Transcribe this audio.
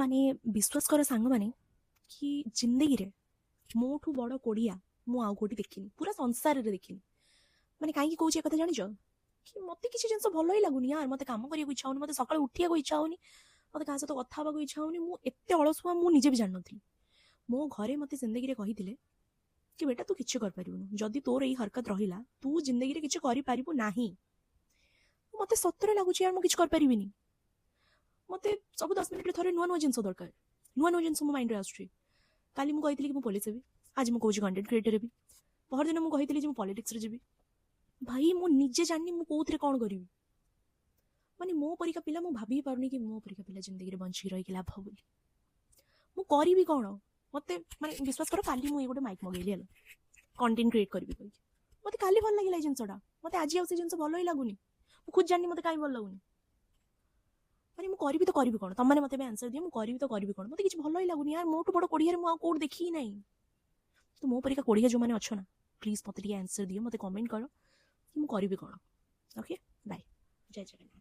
ମାନେ ବିଶ୍ୱାସ କର ସାଙ୍ଗମାନେ କି ଜିନ୍ଦଗିରେ ମୋଠୁ ବଡ଼ କୋଢ଼ିଆ ମୁଁ ଆଉ କୋଉଠି ଦେଖିନି, ପୁରା ସଂସାରରେ ଦେଖିନି। ମାନେ କାହିଁକି କହୁଛି ଏ କଥା ଜାଣିଛ? କି ମୋତେ କିଛି ଜିନିଷ ଭଲ ହିଁ ଲାଗୁନି ୟାର। ମୋତେ କାମ କରିବାକୁ ଇଚ୍ଛା ହଉନି, ମୋତେ ସକାଳୁ ଉଠିବାକୁ ଇଚ୍ଛା ହଉନି, ମୋତେ କାହା ସହିତ କଥା ହେବାକୁ ଇଚ୍ଛା ହଉନି। ମୁଁ ଏତେ ଅଳସୁଆ ମୁଁ ନିଜେ ବି ଜାଣିନଥିଲି। ମୋ ଘରେ ମୋତେ ଜିନ୍ଦଗିରେ କହିଥିଲେ କି ବେଟା, ତୁ କିଛି କରିପାରିବୁନୁ। ଯଦି ତୋର ଏଇ ହରକତ ରହିଲା, ତୁ ଜିନ୍ଦଗିରେ କିଛି କରିପାରିବୁ ନାହିଁ। ମୋତେ ସତରେ ଲାଗୁଛି ୟାର, ମୁଁ କିଛି କରିପାରିବିନି। ମୋତେ ସବୁ 10 ମିନିଟ୍ରେ ଥରେ ନୂଆ ନୂଆ ଜିନିଷ ଦରକାର, ନୂଆ ନୂଆ ଜିନିଷ ମୋ ମାଇଣ୍ଡରେ ଆସୁଛି। କାଲି ମୁଁ କହିଥିଲି କି ମୁଁ ପୋଲିସ ହେବି, ଆଜି ମୁଁ କହୁଛି କଣ୍ଟେଣ୍ଟ କ୍ରିଏଟର ହେବି, ପହରଦିନ ମୁଁ କହିଥିଲି ଯେ ମୁଁ ପଲିଟିକ୍ସରେ ଯିବି। ଭାଇ, ମୁଁ ନିଜେ ଜାଣିନି ମୁଁ କୋଉଥିରେ କ'ଣ କରିବି। ମାନେ ମୋ ପରିକା ପିଲା, ମୁଁ ଭାବି ପାରୁନି କି ମୋ ପରିକା ପିଲା ଜିନ୍ଦଗିରେ ବଞ୍ଚିକି ରହିକି ଲାଭ ବୋଲି। ମୁଁ କରିବି କ'ଣ? ମୋତେ ମାନେ ବିଶ୍ୱାସ କର, କାଲି ମୁଁ ଏଇ ଗୋଟେ ମାଇକ୍ ମଗେଇଲି ହେଲା, କଣ୍ଟେଣ୍ଟ କ୍ରିଏଟ୍ କରିବି କହିକି। ମୋତେ କାଲି ଭଲ ଲାଗିଲା ଏଇ ଜିନିଷଟା, ମୋତେ ଆଜି ଆଉ ସେ ଜିନିଷ ଭଲ ହିଁ ଲାଗୁନି। ମୁଁ ଖୁଦ୍ ଜାଣିନି ମୋତେ କାହିଁ ଭଲ ଲାଗୁନି। ମାନେ ମୁଁ କରିବି ତ କରିବି କ'ଣ? ତମମାନେ ମୋତେ ଏବେ ଆନ୍ସର ଦିଅ, ମୁଁ କରିବି ତ କରିବି କ'ଣ? ମୋତେ କିଛି ଭଲ ହିଁ ଲାଗୁନି ୟାର। ମୋଠୁ ବଡ଼ କୋଢ଼ିଆରେ ମୁଁ ଆଉ କୋଉଠି ଦେଖି ହିଁ ନାହିଁ। ତ ମୋ ପରିକା କୋଢ଼ିଆ ଯେଉଁମାନେ ଅଛ ନା, ପ୍ଲିଜ୍ ମୋତେ ଟିକେ ଆନ୍ସର ଦିଅ, ମୋତେ କମେଣ୍ଟ କର କି ମୁଁ କରିବି କ'ଣ। ଓକେ, ବାଏ, ଜୟ ଜଗନ୍ନାଥ।